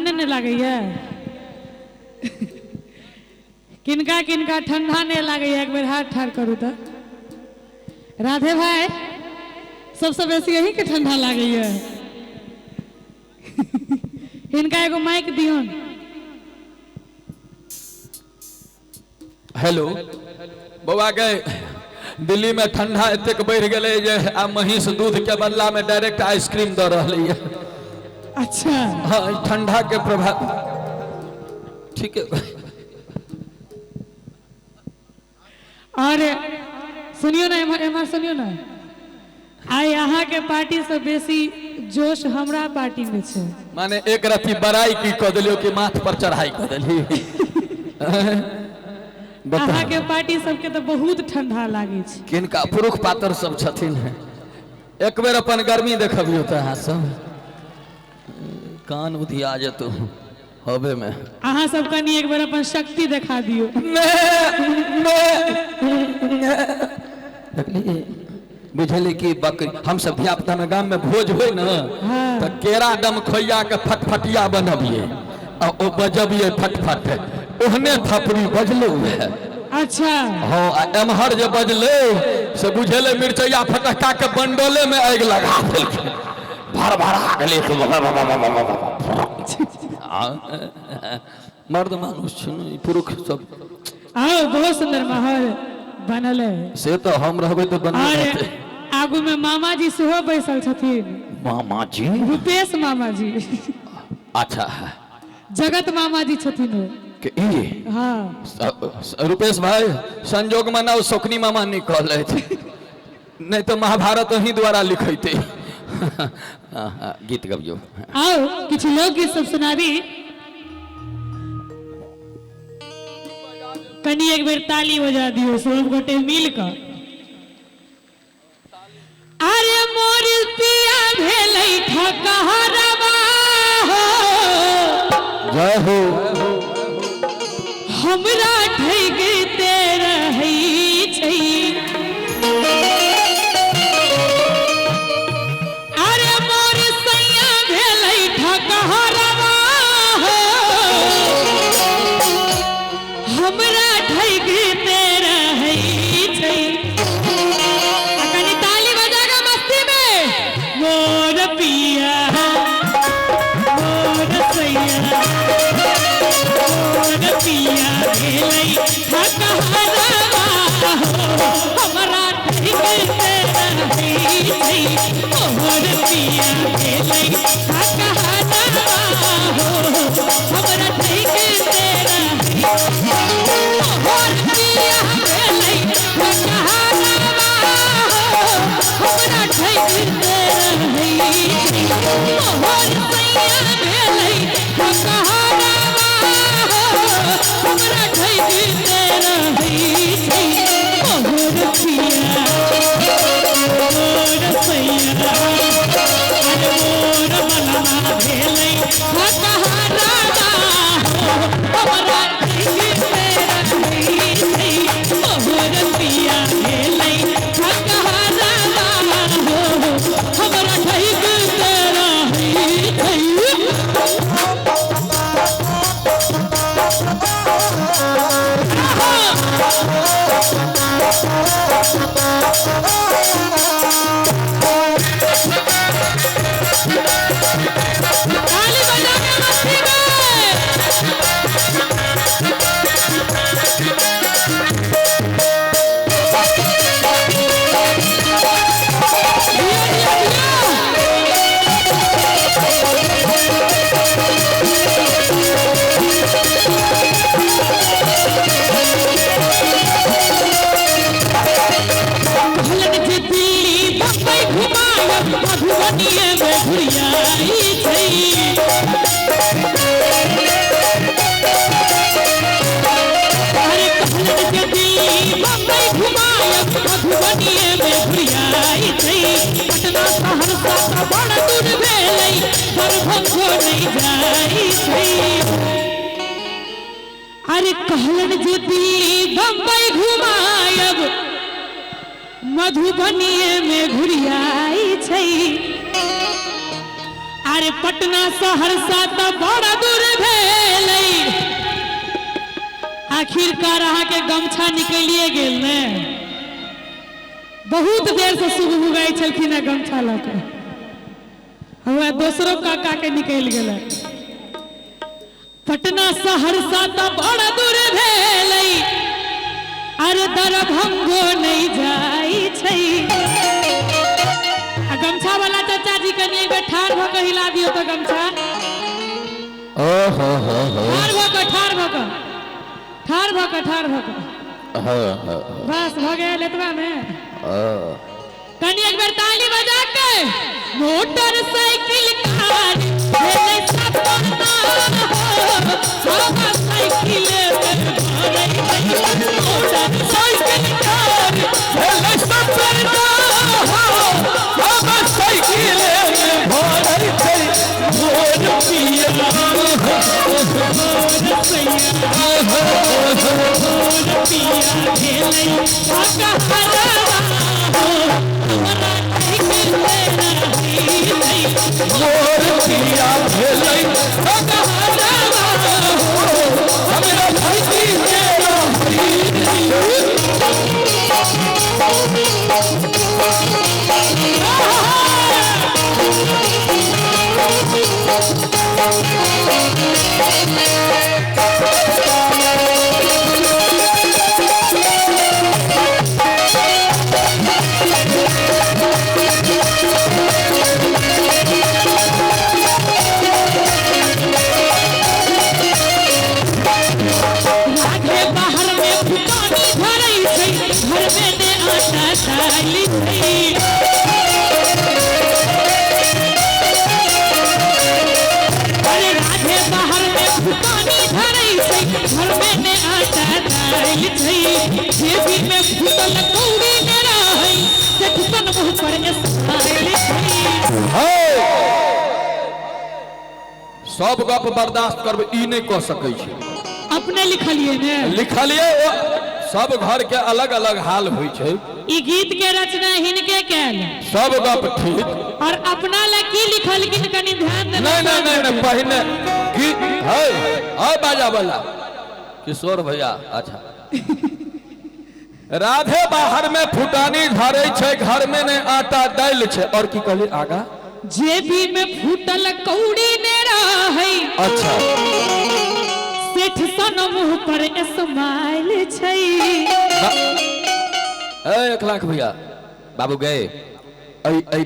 नहि ने लागैया? किनका किनका ठंडा नहि लागैया एक बेर हाथ ठाढ़ करू तऽ। राधे भाई, सबसँ बेसी अहीँके ठंडा लागैया। हिनका एगो माइक दियौन। हेलो बौआ के, दिल्ली में ठंडा एतेक बढ़ि गेलै जे आब महींस दूध के बदला में डायरेक्ट आइसक्रीम दऽ रहलै है। अच्छा। हाँ, ई ठंडा के प्रभाव ठीक है। और सुनियो ना, एम्हर एम्हर सुनियो ना, आइ अहाँके पार्टी से बेसी जोश हमरा पार्टी में छै। माने एक रत्ती बड़ाई की कऽ देलियौ कि माथ पर चढ़ाई कऽ देली? बताउ। अहाँके पार्टी सबके तऽ बहुत ठंडा लागै छै। किनका पुरुष पातर सब छथिन, एक बेर अपन गर्मी देखबियौ तऽ अहाँ सब कान उधिया जेतौ हवे में। अहाँ सब कनि एक बेर अपन शक्ति देखा दियौ। देखली, बुझली कि बकरी हमसब धिया पुता में गाम में भोज होइ न, हाँ। तऽ केरा डम खोइया के फटफटिया बनबियै आ ओ बजबियै फटफट, ओहने थपड़ी बजलौ है। अच्छा। हाँ, आ एम्हर जे बजलै से बुझेलै मिरचैया फटक्का के बंडोले में आगि लगा देलकै, भर भरा गेलै। मर्द मानुष छै ने ई, पुरुष सब। आओ, बहुत सुंदर माहौल बनल है। से तऽ हम रहबै तऽ बनबे और रहतै। आगू में मामाजी सेहो बैसल छथिन। मामाजी? रूपेश मामाजी। अच्छा। जगत मामाजी छथिन ओ। के ई? हाँ। रूपेश भाई, संजोग मनाउ शोकनी मामा नहीं कहलथि, नहीं तो महाभारत अहीं द्वारा लिखैते। गीत गबियौ। आओ, किछु लोकगीत सब सुनाबी। कनि एक बेर ताली बजा दियौ सब गोटे मिल कऽ। अरे मोर पिया भेलै ठकहरवा हो, जय हो। हमरा ठगिते रहै छै। अरे मोर सैया भेलै ठकहरवा हो, हमरा ठगिते रहै छै। आ कनि ताली बजा कऽ मस्ती में, मोर पिया, मोर सैया, मोर पिया भेलै ठकहरवा हो, हमरा ठगिते रहै छै। मोर पिया भेलै ठकहरवा हो, हमरा ठगिते रहै। मोर पिया भेलै ठकहरवा हो, हमरा ठगिते रहै छै। मोर सैया भेलै ठकहरवा हो, हमरा ठगिते रहै छै। मोर पिया, मोर सैया, अरे मोर मनमा भेलै ठकहरवा हो, हमरा ठगिते रहै छै। मोर पिया भेलै ठकहरवा हो, हमरा ठगिते रहै छै। ताली बजा के मस्ती में। जियो जियो जियो। कहलन जे दिल्ली बम्बई घुमायब, मधुबनीये में घुरियाई छै। अरे कहलन जे दिल्ली बम्बई घुमायब, मधुबनीये में घुरियाई छै। पटना सहरसा तऽ बड़ दूर भेलै, दरभंगो नहि जाइ छै। अरे कहलन जे दिल्ली बम्बई घुमायब, मधुबनीये में घुरियाई छै। अरे पटना सहरसा तऽ बड़ा दूर भेलै। आखिरकार अहाँके गमछा निकलिए गेल ने। बहुत देर से सुगबुगाइ छलखिन हेँ गमछा लऽ कऽ, हमरा दोसरो काका के निकलि गेलै। पटना सहरसा तऽ बड़ा दूर भेलै, अरे दरभंगो नहि जाइ छै। आ गमछा वाला चाचा जी कनि एक बेर ठाढ़ भऽ कऽ हिला दियौ तऽ गमछा। ओ हो हो हो। ठाढ़ भऽ कऽ, ठाढ़ भऽ कऽ, ठाढ़ भऽ कऽ, ठाढ़ भऽ कऽ। हाँ हाँ। बस भऽ गेल एतबा में। हाँ। कनि एक बेर ताली बजा के। मोटरसाइकिल कार भेलै सपना हो, हवा साइकिल में भरै छै। मोटरसाइकिल कार भेलै सपना हो, हवा साइकिल में भरै छै। मोर पिया मोर सैया, मोर पिया भेलै भगहरवा हो, हमरा साइकिल में रहै छै। मोर पिया भेलै भगहरवा हो, हमरा साइकिल में रहै छै। राधे बाहर में फुटानी धरै छै, घर में ने आटा दालि छै। अरे राधे बाहर में फुटानी धरै छै, घर में ने आटा दालि छै। जेबी में फुटल कौड़ी ने रहै, सेठ सन मुँह पर स्माइल छै। हे, सब गप बर्दाश्त करबै ई नहि कह सकै छी। अपने लिखलिए ने? लिखलिए ओ सब घर के अलग अलग हाल होइ छै। ई गीत के रचना हिनके कैल। सब गप ठीक। और अपना ला की लिखलखिन कनि ध्यान देबै। नहीं नहीं नहीं नहीं, पहिने की है है बाजा वाला किशोर भैया। अच्छा, राधे बाहर में फुटानी झरे छै, घर में ने आटा दालि छै। और की कहली आगा? जेबी में फूटल कौड़ी ने रहै, अच्छा, सेठ सन मुँह पर स्माइल छै। ए 1 लाख भैया बाबू गए, ऐ ऐ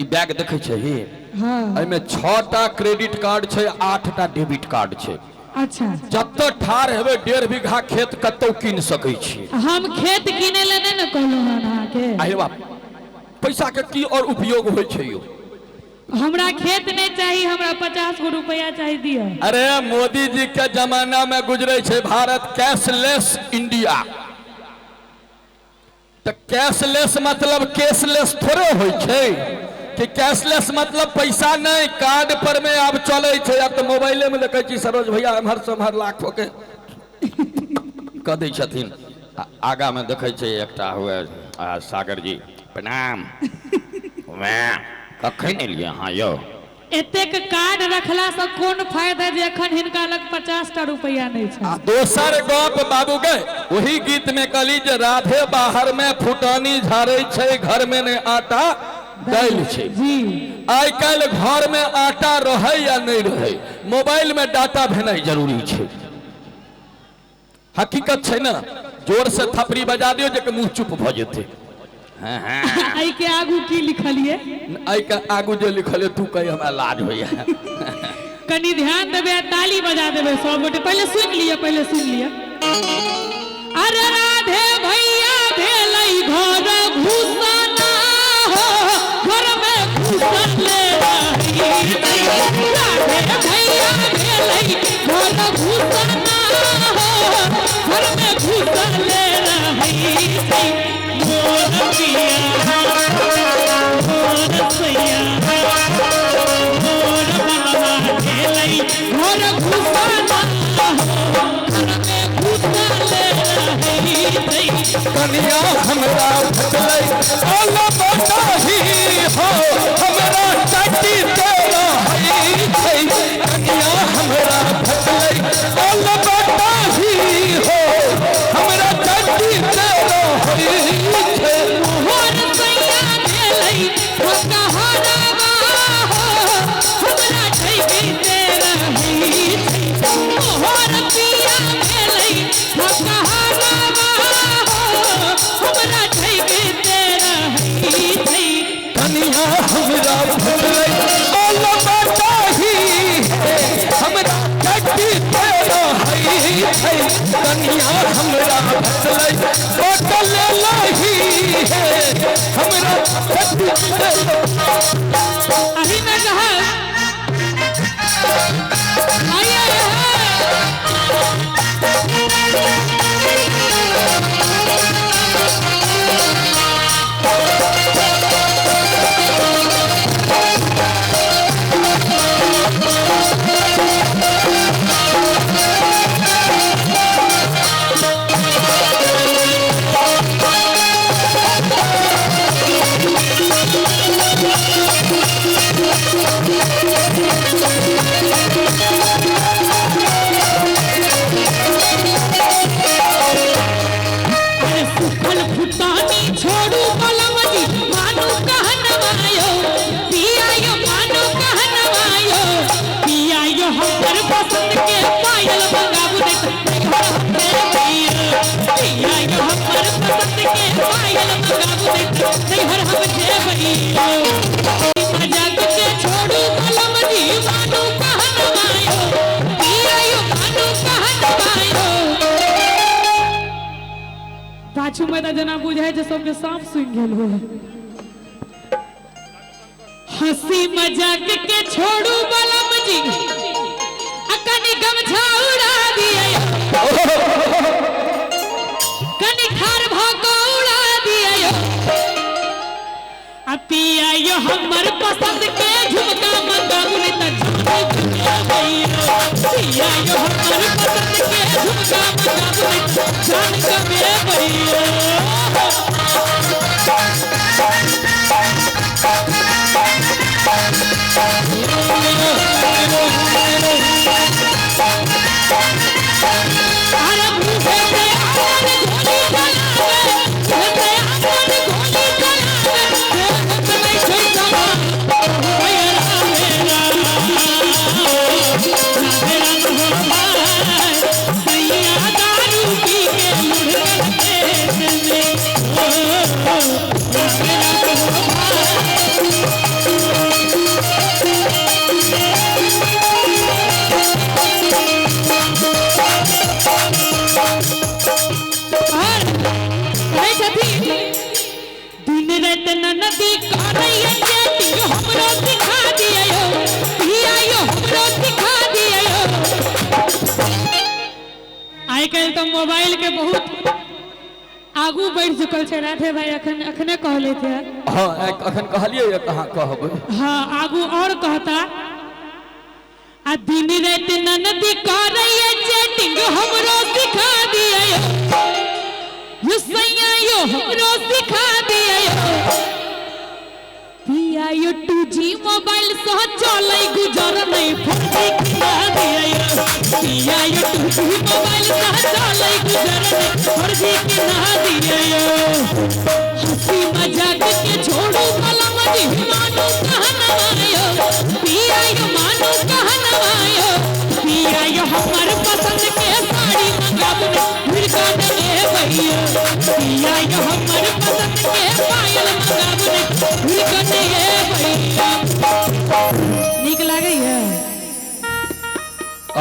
ई बैग देखै छै ही? हाँ। एहिमे 6टा क्रेडिट कार्ड छै, 8टा डेबिट कार्ड छै। अच्छा। जतऽ ठाढ़ हेबै 1.5 बीघा खेत कतौ कीन सकै छी। हम खेत किने ले नहि ने कहलहुँ हन अहाँके। आहे बाप, पैसा के की और उपयोग होइ छै यौ? हमरा खेत नहीं चाहिए, हमरा 50 गो रुपया चाहिए दिया। अरे मोदी जी के जमाना में गुजरे छै भारत कैशलेस इंडिया। तो कैशलेस मतलब कैशलेस थोड़े होइ छै कि कैशलेस मतलब पैसा नहीं, कार्ड पर में आब चले छै। आब तो मोबाइले में देखै छी सरोज भैया एम्हर से एम्हर लाखों के कह दै छथिन। आगा में देखै छै एकटा हुए सागर जी प्रणाम, कखन एलियै अहाँ यौ? एतेक कार्ड रखला से कोन फायदा जे एखन हिनका लग 50टा रुपया नहीं छै। दोसर गप बाबू के वही गीत में कहली जे राधे बाहर में फुटानी झाड़े छै, घर में ने आटा दालि छै। जी। आइ काल्हि घर में आटा रहै या नहीं रहै, मोबाइल में डाटा भेनाइ जरूरी छै। हकीकत छै ना? जोर से थपड़ी बजा दियौ जे मुँह चुप भऽ जेतै। हाँ हाँ। एहि के आगू की लिखलिए? एहि के आगू जे लिखलिए तू कही हमरा लाज होइया। कनि ध्यान देबै आ ताली बजा देबै सब गोटे। पहिले सुनि लिअ, पहिले सुनि लिअ। अरे राधे भैया भेलै घर घुसना हो, घर में घुसले रही। राधे भैया भेलै घर घुसना हो, घर में घुसले रही। मोर पिया मोर सैया मोर बनवा भेलै घर घुसना हो, घर में घुसले रही। कनिया हमरा भेटलै ओला बताही हो, हमरा चाटी तेरा है। छै कनिया हमरा भेटलै बोल बताही हो हमरा चटी ते रहै छै। मोहर सैया भेलै फकहरवा हो हमरा ठैकिते रहै छै। मोहर पिया भेलै फकहरवा हो हमरा ठैकिते रहै छै। कनिया हमरा भेटलै बोल बताही हमरा चटी ते रहै छै। कनिया हमरा भेटलै बटल लही हे हमरा चटी ते। अही में कहा आइए है। अरे सुखल फुटानी छोड़ू बलमजी मानू कहनवायो पियायो मानू कहनवायो पियायो हमर पसंद के पायल मंगाबू नहीं त घर हमरे पियो पियायो हमर पसंद के पायल मंगाबू नहीं त नैहर हम जेबैयो। मजाक के छोड़ू बलमजी मानू कहनवायो पियायो मानू कहनवायो। पाछू में तऽ जेना बुझाइ छै सबके साँप सुनि गेल हो। हंसी मजाक के छोड़ू बलम जी आ कनि गमछा उड़ा दियै कनि खार भऽ कऽ उड़ा दियै आ पियायो हमर पसंद के झुमका मंगाबू नहीं तऽ झुमका कमेबैयो पियायो हमर पसंद के झुमका मंगाबू नहीं तऽ जान कमेबैयो। अरे मुझे ते आवन गोली चलावे मुझे ते आवन गोली चलावे देहत नहीं छै समा ओय रामे राम रामे राम हो भाई सैया दारू पी के लुढ़कल खेत में ओ रामे राम हो भाई। और कहै छथिन दिन राति ननदी करैया चैटिंग हमरो सिखा दियौ पियायो हमरो सिखा दियौ। आइ काल्हि तऽ मोबाइल के बहुत आगू बढ़ि चुकल छै। राधे भाई अखन अखने कहले थे। हाँ अखन कहलियै कहाँ कहबै। हाँ आगू और कहता आ दिन राति ननदी करैया चैटिंग हमरो सिखा दियौ यो सैया यो हमरो सिखा दियौ पिया यो 2G mobile से चलै गुजर नहीं 4G किना दियौ पिया यो 2G mobile से चलै गुजर नहीं 4G किना दियौ। हंसी मजाक के छोड़ू कलम जी मानू कहनवायो पिया यो मानू कहनवायो पिया यो हमर पसंद के साड़ी मंगाबू फिर कान भैया पिया यो हमर पसंद के पायल मंगाबू फिर कान भैया। नीक लागैया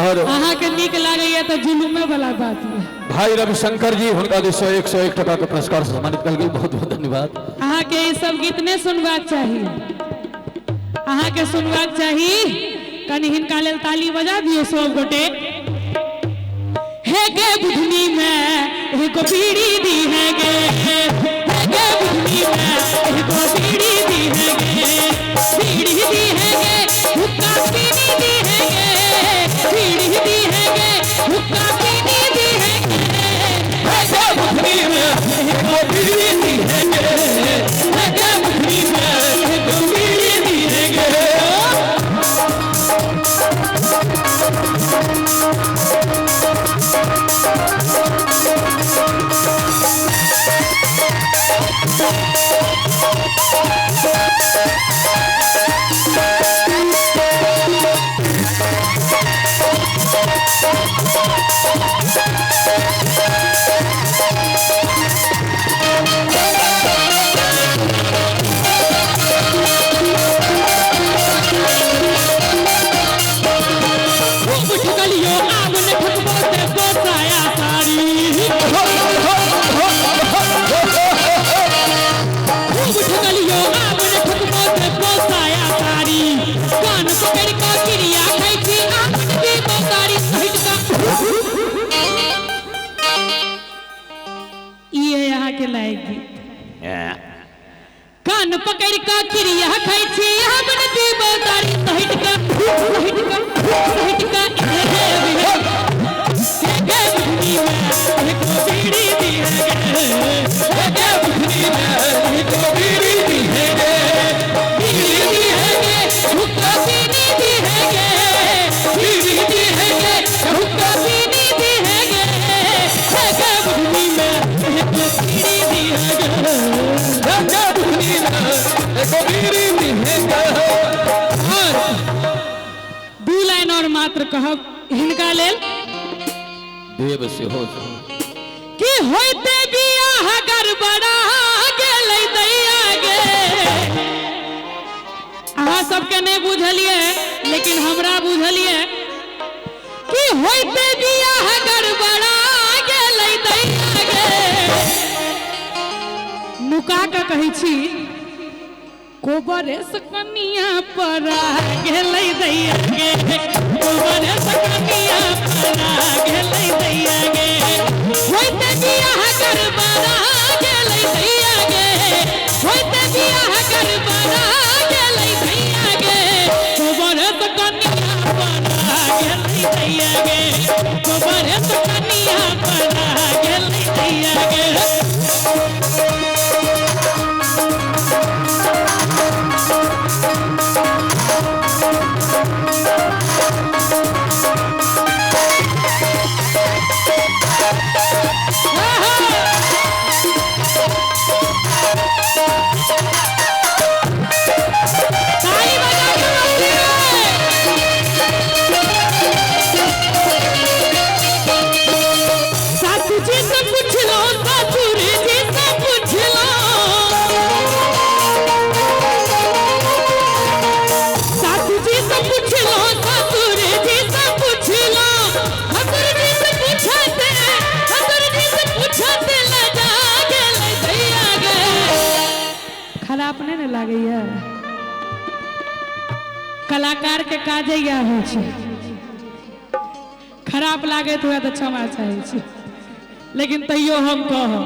और अहाँके नीक लागैया तऽ जुलुमे वाला बात ये। भाई रविशंकर जी हुनका दिस से 101 टका के पुरस्कार से सम्मानित कयल गेल, बहुत बहुत धन्यवाद। अहाँके ई सब गीत नहि सुनबाक चाही, अहाँके सुनबाक चाही कनि हिनका लेल ताली बजा दियौ सब गोटे। हे गे बुधनी में एगो बीड़ी दी है गे, हे गे बुधनी में एगो बीड़ी दी है गे, बीड़ी दी है गे हुक्का पीनी दी है गे, बीड़ी दी है गे हुक्का पीनी दी है गे, हे गे बुधनी में एगो बीड़ी दी है गे, हे गे बुधनी में एगो बीड़ी दी है गे। खूब ठगलियो आब न ठकबो देबो साया साड़ी। खूब ठगलियो आब न ठकबो देबो साया साड़ी। कान पकड़ क क्रिया खाइ छी आब न देबो तारी सहित का। ई है यहाँ के लायक गीत। कान पकड़ क क्रिया खाइ छी आब न देबो तारी सहित का सहित का सहित का। हे बुझनी में एको बीड़ी दी है गे, हे बुझनी में एको बीड़ी दी है गे, बीड़ी दी है गे, हुक्का पीनी दी है गे, बीड़ी दी है गे, हुक्का पीनी दी है गे। हे बुझनी में एको बीड़ी दी है गे, हे बुझनी में एको बीड़ी दी है गे। और दू लाइन और मात्र कहब हिनका लेल। देव सेहो कि होइते बियाह गड़बड़ा गेलै दैया गे। अहाँ सबके नहीं बुझलियै लेकिन हमरा बुझलियै कि होइते बियाह गड़बड़ा गेलै दैया गे। नुका के कहै छी कोबरे से कनिया परा गेलै दैया गे, कोबरे से कनिया परा गेलै दैया गे। होइते बियाह गड़बड़ा गेलै दैया गे, होइते बियाह गड़बड़ा गेलै दैया गे। कोबरे से कनिया परा गेलै दैया गे, कोबरे से कनिया परा गेलै दैया गे। ताली बजा के बोलिए। सासू जी से पूछ लो, ससुर जी से पूछ लो, सासू जी से पूछ लो, ससुर जी से पूछ लो, ससुर जी से पूछते, ससुर जी से पूछते लजा गेलै दैया गे। खराब नहीं ने लागैया? कलाकार के काजे इएह होइ छै, खराब लागैत हुए तऽ क्षमा चाहै छी, लेकिन तैयो हम कहब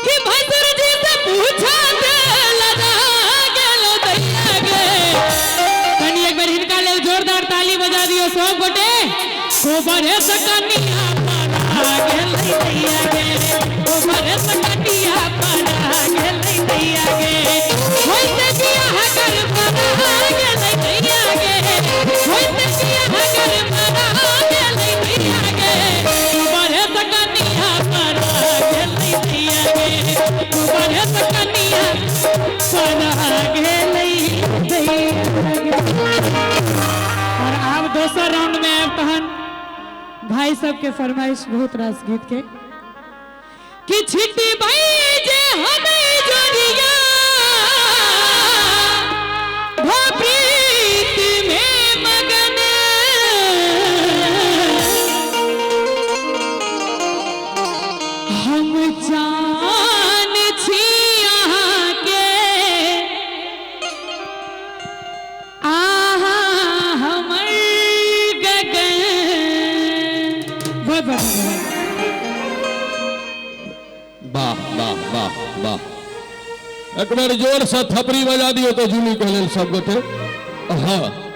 कि भैंसुर जी से पूछते लजा गेलो दैया गे। कनी एक बेर हिनका लेल जोरदार ताली बजा दियौ सब गोटे। कोबरे से कनिया परा गेलै दैया गे, कोबरे से कनिया परा गेलै दैया गे। होइते बियाह गड़बड़ा गेलै दैया गे, होइते बियाह गड़बड़ा गेलै दैया गे। कोबरे से कनिया परा गेलै दैया गे, कोबरे से कनिया परा गेलै दैया गे। और आब दोसर राउंड में आयब तहन भाई सबके फरमाइश बहुत रास गीत के कि छिटी भाई जे हमें जोड़िया भो प्रीत में मगन, हम जान छी अहाँके आहा हमर गगन। बहुत बहुत धन्यवाद। वाह वाह वाह वाह। एक बार जोर से थपड़ी बजा दियो तो जूली के लेल सब गोटे। हाँ।